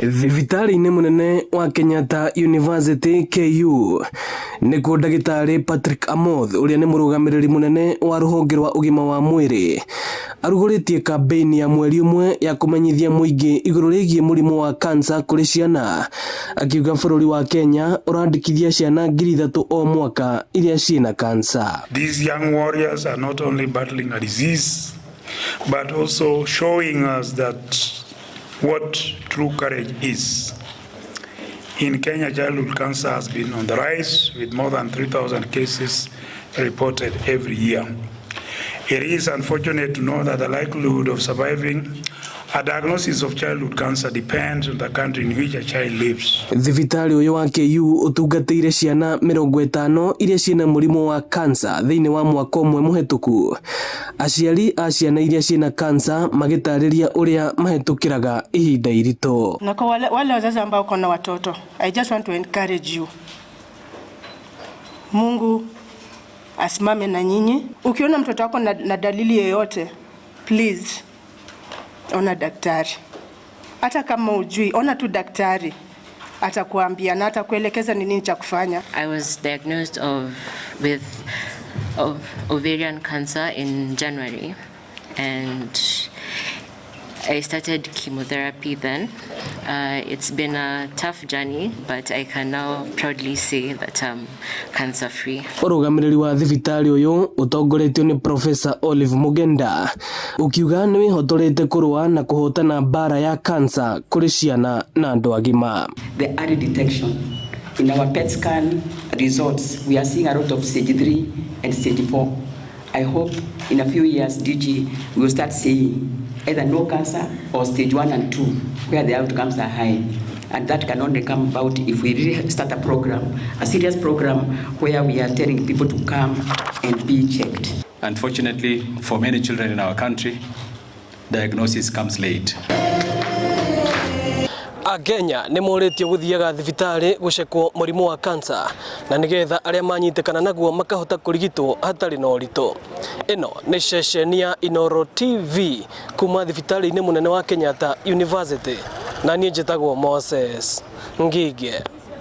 Thibitarĩ-inĩ mũnene wa Kenyatta University KU nĩkuo ndagĩtarĩ Patrick Amoth ũrĩa nĩ mũrũgamĩrĩri mũnene wa rũhonge rwa ũgima wa mwĩrĩ arugũrĩtie kambeini ya mweri ũmwe ya kũmenyithia mũingĩ igũrũ rĩgiĩ mũrimũ wa kansa kũrĩ ciana, akiuga bũrũri wa Kenya ũrandĩkithia ciana 3,000 o mwaka iria ciĩna kansa. These young warriors are not only battling a disease, but also showing us that what true courage is. In Kenya, childhood cancer has been on the rise with more than 3,000 cases reported every year. It is unfortunate to know that the likelihood of surviving a diagnosis of childhood cancer depends on the country in which a child lives. Thibitarĩ ũyũ wa KU ũtungatĩire ciana 50 iria ciĩna mũrimũ wa kansa thĩinĩ wa mwaka ũmwe mũhetũku. Aciari a ciana iria ciĩna kansa magĩtarĩria ũrĩa mahĩtũkĩraga ihinda iritũ. Na kwa wale wazazi ambao wako na watoto, I just want to encourage you. Mungu asimame na nyinyi. Ukiona mtoto wako na dalili yoyote, please ona daktari. Hata kama ujui, ona tu daktari, atakuambia na atakuelekeza ni nini cha kufanya. I was diagnosed with ovarian cancer in January, and I started chemotherapy then. It's been a tough journey, but I can now proudly say that I'm cancer free. Ũrũgamĩrĩri wa thibitarĩ ũyũ ũtongoretio nĩ Professor Olive Mugenda ũkiuga nĩ wĩhotorete kũrũa na kũhotana mbara ya kansa kũrĩ ciana na andũ agima. The early detection. In our PET scan results, we are seeing a lot of stage 3 and stage 4. I hope in a few years, DG, we will start seeing either no cancer or stage 1 and 2, where the outcomes are high. And that can only come about if we really start a program, a serious program, where we are telling people to come and be checked. Unfortunately, for many children in our country, diagnosis comes late. Akenya nĩ morĩtio gũthiaga thibitarĩ gũcekwo mũrimũ wa kansa na nĩgetha arĩa manyitĩkana naguo makahota kũrigitwo hatarĩ na ũritũ. Ĩno nĩ ceceni ya Inooro TV kuma thibitarĩ-inĩ mũnene wa Kenyatta University na niĩ njĩtagwo Moses Ngige.